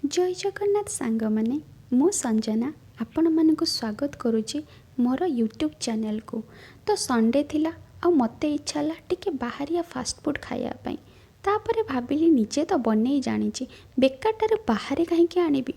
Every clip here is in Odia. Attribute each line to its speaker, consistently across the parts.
Speaker 1: ଜୟ ଜଗନ୍ନାଥ ସାଙ୍ଗମାନେ, ମୁଁ ସଞ୍ଜନା ଆପଣମାନଙ୍କୁ ସ୍ୱାଗତ କରୁଛି ମୋର ୟୁଟ୍ୟୁବ୍ ଚ୍ୟାନେଲ୍କୁ। ତ ସଣ୍ଡେ ଥିଲା ଆଉ ମୋତେ ଇଚ୍ଛା ହେଲା ଟିକେ ବାହାରିଆ ଫାଷ୍ଟଫୁଡ଼୍ ଖାଇବା ପାଇଁ। ତାପରେ ଭାବିଲି, ନିଜେ ତ ବନେଇ ଜାଣିଛି, ବେକାରଟାରେ ବାହାରେ କାହିଁକି ଆଣିବି?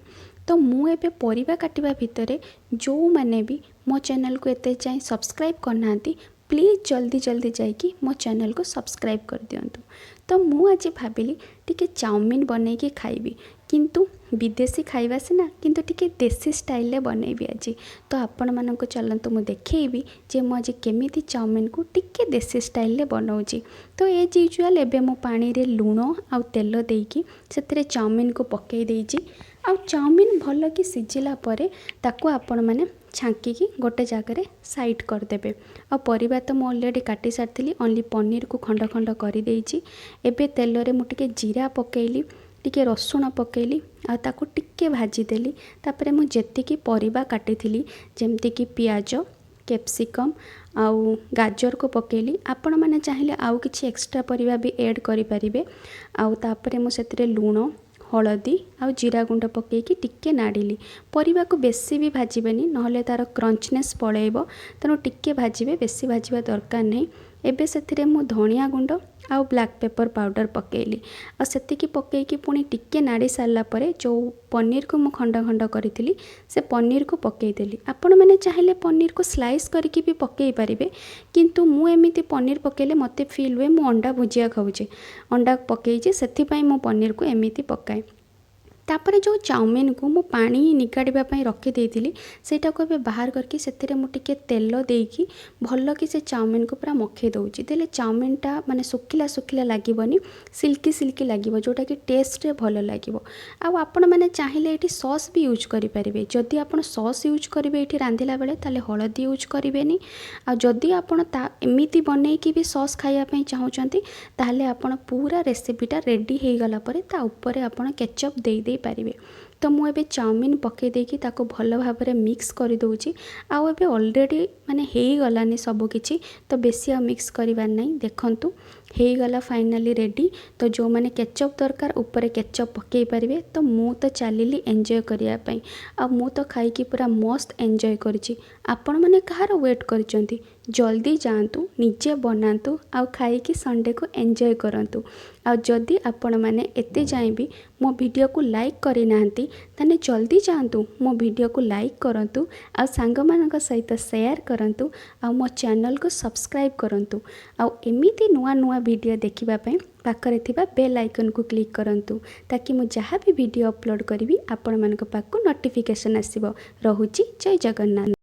Speaker 1: ତ ମୁଁ ଏବେ ପରିବା କାଟିବା ଭିତରେ ଯେଉଁମାନେ ବି ମୋ ଚ୍ୟାନେଲ୍କୁ ଏତେ ଯାଏଁ ସବସ୍କ୍ରାଇବ୍ କରିନାହାନ୍ତି, ପ୍ଲିଜ୍ ଜଲ୍ଦି ଜଲ୍ଦି ଯାଇକି ମୋ ଚ୍ୟାନେଲ୍କୁ ସବସ୍କ୍ରାଇବ୍ କରିଦିଅନ୍ତୁ। ତ ମୁଁ ଆଜି ଭାବିଲି ଟିକେ ଚାଉମିନ୍ ବନେଇକି ଖାଇବି, କିନ୍ତୁ ବିଦେଶୀ ଖାଇବା ସିନା, କିନ୍ତୁ ଟିକେ ଦେଶୀ ଷ୍ଟାଇଲ୍ରେ ବନେଇବି ଆଜି। ତ ଆପଣମାନଙ୍କୁ ଚାଲନ୍ତୁ ମୁଁ ଦେଖେଇବି ଯେ ମୁଁ ଆଜି କେମିତି ଚାଉମିନ୍କୁ ଟିକେ ଦେଶୀ ଷ୍ଟାଇଲ୍ରେ ବନଉଛି। ତ ଏଜ୍ ୟୁଜୁଆଲ୍ ଏବେ ମୁଁ ପାଣିରେ ଲୁଣ ଆଉ ତେଲ ଦେଇକି ସେଥିରେ ଚାଉମିନ୍କୁ ପକାଇ ଦେଇଛି। ଆଉ ଚାଉମିନ୍ ଭଲକି ସିଝିଲା ପରେ ତାକୁ ଆପଣମାନେ ଛାଙ୍କିକି ଗୋଟେ ଜାଗାରେ ସାଇଡ଼୍ କରିଦେବେ। ଆଉ ପରିବା ତ ମୁଁ ଅଲରେଡ଼ି କାଟି ସାରିଥିଲି, ଓନ୍ଲି ପନିରକୁ ଖଣ୍ଡ ଖଣ୍ଡ କରିଦେଇଛି। ଏବେ ତେଲରେ ମୁଁ ଟିକେ ଜିରା ପକାଇଲି, ଟିକେ ରସୁଣ ପକାଇଲି ଆଉ ତାକୁ ଟିକେ ଭାଜିଦେଲି। ତାପରେ ମୁଁ ଯେତିକି ପରିବା କାଟିଥିଲି, ଯେମିତିକି ପିଆଜ, କ୍ୟାପ୍ସିକମ୍ ଆଉ ଗାଜରକୁ ପକାଇଲି। ଆପଣମାନେ ଚାହିଁଲେ ଆଉ କିଛି ଏକ୍ସଟ୍ରା ପରିବା ବି ଏଡ଼୍ କରିପାରିବେ। ଆଉ ତାପରେ ମୁଁ ସେଥିରେ ଲୁଣ, ହଳଦୀ ଆଉ ଜିରା ଗୁଣ୍ଡ ପକାଇକି ଟିକେ ନାଡ଼ିଲି। ପରିବାକୁ ବେଶୀ ବି ଭାଜିବେନି, ନହେଲେ ତା'ର କ୍ରଞ୍ଚନେସ୍ ପଳାଇବ। ତେଣୁ ଟିକେ ଭାଜିବେ, ବେଶୀ ଭାଜିବା ଦରକାର ନାହିଁ। ଏବେ ସେଥିରେ ମୁଁ ଧଣିଆ ଗୁଣ୍ଡ ଆଉ ବ୍ଲାକ୍ ପେପର୍ ପାଉଡ଼ର ପକାଇଲି। ଆଉ ସେତିକି ପକାଇକି ପୁଣି ଟିକେ ନାଡ଼ି ସାରିଲା ପରେ ଯେଉଁ ପନିରକୁ ମୁଁ ଖଣ୍ଡ ଖଣ୍ଡ କରିଥିଲି, ସେ ପନିରକୁ ପକାଇଦେଲି। ଆପଣମାନେ ଚାହିଁଲେ ପନିରକୁ ସ୍ଲାଇସ୍ କରିକି ବି ପକାଇ ପାରିବେ, କିନ୍ତୁ ମୁଁ ଏମିତି ପନିର ପକାଇଲେ ମୋତେ ଫିଲ୍ ହୁଏ ମୁଁ ଅଣ୍ଡା ଭୁଜିଆ ଖାଉଛି, ଅଣ୍ଡା ପକାଇଛି। ସେଥିପାଇଁ ମୁଁ ପନିରକୁ ଏମିତି ପକାଏ। ତାପରେ ଯେଉଁ ଚାଉମିନକୁ ମୁଁ ପାଣି ନିଗାଡ଼ିବା ପାଇଁ ରଖିଦେଇଥିଲି, ସେଇଟାକୁ ଏବେ ବାହାର କରିକି ସେଥିରେ ମୁଁ ଟିକେ ତେଲ ଦେଇକି ଭଲକି ସେ ଚାଉମିନକୁ ପୁରା ମଖେଇ ଦେଉଛି। ଦେଲେ ଚାଉମିନଟା ମାନେ ଶୁଖିଲା ଶୁଖିଲା ଲାଗିବନି, ସିଲ୍କି ସିଲ୍କି ଲାଗିବ, ଯେଉଁଟାକି ଟେଷ୍ଟରେ ଭଲ ଲାଗିବ। ଆଉ ଆପଣମାନେ ଚାହିଁଲେ ଏଇଠି ସସ୍ ବି ୟୁଜ୍ କରିପାରିବେ। ଯଦି ଆପଣ ସସ୍ ୟୁଜ୍ କରିବେ ଏଇଠି ରାନ୍ଧିଲା ବେଳେ, ତାହେଲେ ହଳଦୀ ୟୁଜ୍ କରିବେନି। ଆଉ ଯଦି ଆପଣ ତା ଏମିତି ବନେଇକି ବି ସସ୍ ଖାଇବା ପାଇଁ ଚାହୁଁଛନ୍ତି, ତାହେଲେ ଆପଣ ପୁରା ରେସିପିଟା ରେଡ଼ି ହେଇଗଲା ପରେ ତା ଉପରେ ଆପଣ କେଚଅପ୍ ଦେଇ ଦେଇପାରିବେ। ତ ମୁଁ ଏବେ ଚାଉମିନ୍ ପକାଇ ଦେଇକି ତାକୁ ଭଲ ଭାବରେ ମିକ୍ସ କରିଦେଉଛି। ଆଉ ଏବେ ଅଲରେଡ଼ି ମାନେ ହେଇଗଲାନି ସବୁକିଛି, ତ ବେଶୀ ଆଉ ମିକ୍ସ କରିବାର ନାହିଁ। ଦେଖନ୍ତୁ, ହେଇଗଲା ଫାଇନାଲି ରେଡ଼ି। ତ ଯେଉଁମାନେ କେଚଅପ୍ ଦରକାର, ଉପରେ କେଚଅପ୍ ପକାଇ ପାରିବେ। ତ ମୁଁ ତ ଚାଲିଲି ଏନ୍ଜୟ କରିବା ପାଇଁ। ଆଉ ମୁଁ ତ ଖାଇକି ପୁରା ମସ୍ତ ଏନ୍ଜୟ କରିଛି। ଆପଣମାନେ କାହାର ୱେଟ୍ କରିଛନ୍ତି? ଜଲ୍ଦି ଯାଆନ୍ତୁ, ନିଜେ ବନାନ୍ତୁ ଆଉ ଖାଇକି ସଣ୍ଡେକୁ ଏନ୍ଜୟ କରନ୍ତୁ। ଆଉ ଯଦି ଆପଣମାନେ ଏତେ ଯାଏଁ ବି ମୋ ଭିଡ଼ିଓକୁ ଲାଇକ୍ କରିନାହାନ୍ତି, ତାହେଲେ ଜଲ୍ଦି ଯାଆନ୍ତୁ, ମୋ ଭିଡ଼ିଓକୁ ଲାଇକ୍ କରନ୍ତୁ ଆଉ ସାଙ୍ଗମାନଙ୍କ ସହିତ ସେୟାର କରନ୍ତୁ ଆଉ ମୋ ଚ୍ୟାନେଲକୁ ସବସ୍କ୍ରାଇବ୍ କରନ୍ତୁ। ଆଉ ଏମିତି ନୂଆ ନୂଆ ଭିଡ଼ିଓ ଦେଖିବା ପାଇଁ ପାଖରେ ଥିବା ବେଲ୍ ଆଇକନ୍କୁ କ୍ଲିକ୍ କରନ୍ତୁ, ତାକି ମୁଁ ଯାହା ବି ଭିଡ଼ିଓ ଅପଲୋଡ଼ କରିବି, ଆପଣମାନଙ୍କ ପାଖକୁ ନୋଟିଫିକେସନ୍ ଆସିବ। ରହୁଛି, ଜୟ ଜଗନ୍ନାଥ।